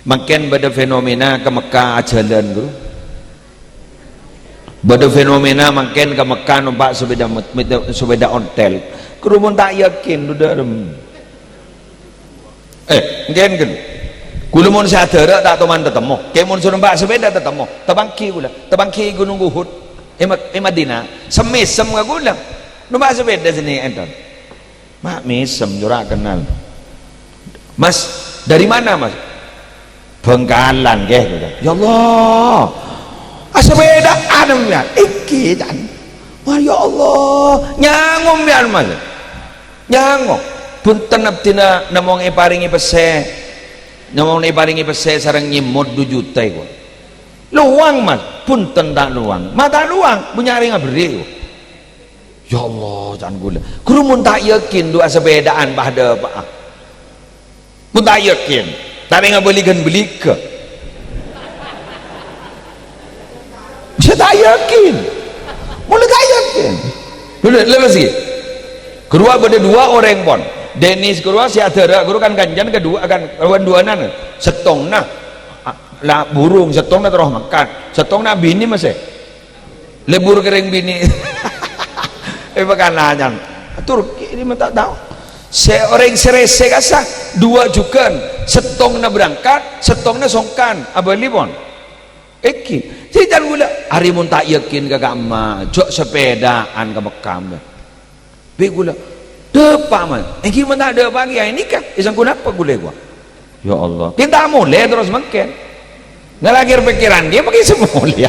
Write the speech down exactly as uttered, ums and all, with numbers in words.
Mangkèn bâdâ fenomena ka Mekka ajhâlân, Bro. Bâdâ fenomena mangkèn ka Mekka nompa' sepeda mot-, mot-, sepeda ontel. Ghuru mon ta' yakin, Bro, dârem. Eh, enggen, enggen. Kaulâ mon sè adârâ' ta' toman tatemmo. Kè mon sè nompa' sepeda tatemmo. Tapangghi kaulâ. Tapangghi Gunung Uhud. È Ma-, è Madinah. Sem-mèsem ka kaulâ. Nompa' sepeda sè nè' ènton. Ma' mèsem, jhâ' ra kennal. "Mas, dari mana, Mas?" "Bangkalan, ngghi." "Ya Allah. Asepedaan, sampèyan?" "Èngghi, can." "Wah, ya Allah. Nyango, sampèyan, Mas?" "Nyango." "Bhunten, abdhina namong èparèngè pèssè. Namong èparèngè pèssè sareng nyèmot du juta, èko." "Lowang, Mas?" "Bhunten, ta' lowang." "Ma' ta' lowang, bânnya' rèng abherri', èko." "Ya Allah," can kaulâ. "Ghuru mon ta' yakin, du asepedaan pas dâpa'a. Mon ta' yakin, ta' rèng abâli ghân bâligâ." Sè ta' yakin. Mon la ta' yakin. Lho, lho, lho, sih. Ghuru bâdâ duwâ' orèng, pon. Denis ghuru sè adârâ, ghuru kan kancana kaduwâ, kan kawan duwânan. Sèttongnga, a, la burung, sèttongnga terro makan. Sèttongnga abinè masè. Lebur ka rèng binè'. Eh, makana, can. Ator, ini mah ta' tao. Sè orèng sè rèsè kassa', duwâ' jhughân. Sèttongnga berangkat, sèttongnga songkan. Abâli, pon. Èngghi. Sè can kaulâ, arè mon ta' yakin ka ka'emma, jhâ' sepedaan ka Mekka, mbah. Bi' kaulâ, "Dâpa', Mas." "Èngghi, mon ta' dâpa', kèya nèka, èsangghu napa kaulâ, èko?" Ya Allah. Kèng ta' molè terros mangkèn. Ngalakèr pèkkèran, dhiyâ paghi' sè molè.